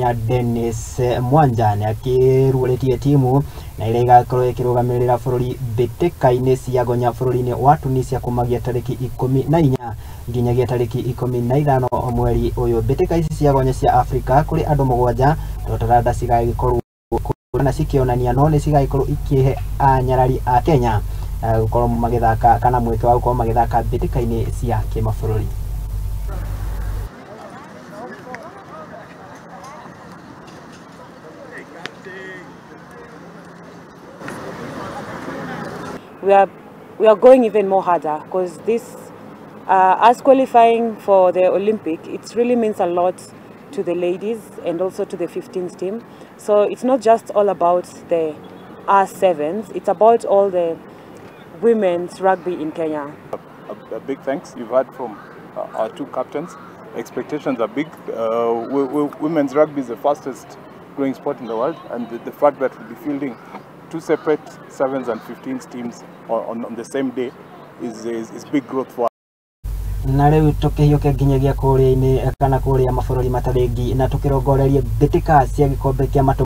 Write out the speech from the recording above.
Kenya Dennis Mwanja nĩ akĩruũrĩtie timu na ĩrĩa ĩgakorwo ĩkĩrũgamĩrĩra bũrũri mbĩtĩka-inĩ cia gonya bũrũri-inĩ wa Tunisia kumagia tarĩki 14 nginyagia tarĩki 15 mweri ũyũ. Mbĩtĩka ici cia gonya cia Afrika kũrĩ andũ 7 to taranda cigagĩkorwo na cikĩonania no nĩ cigagĩkorwo ikĩhe anyarari a Kenya gũkorwo magĩthaka kana mweke wa gũkorwo magĩthaka mbĩtĩka-inĩ cia kĩmabũrũri. We are going even more harder because this, us qualifying for the Olympic, it really means a lot to the ladies and also to the 15s team. So it's not just all about the R7s, it's about all the women's rugby in Kenya. A big thanks you've had from our two captains. Expectations are big. Women's rugby is the fastest growing sport in the world, and the fact that we'll be fielding two separate 7s and 15s teams on the same day is big growth for us. Na rĩu tũkĩhiũke nginyagia kũrĩa-inĩ kana kũrĩa mabũrũri matarĩ ngi na tũkĩrongorerie mbĩtĩka cia gĩkombe kĩa matũ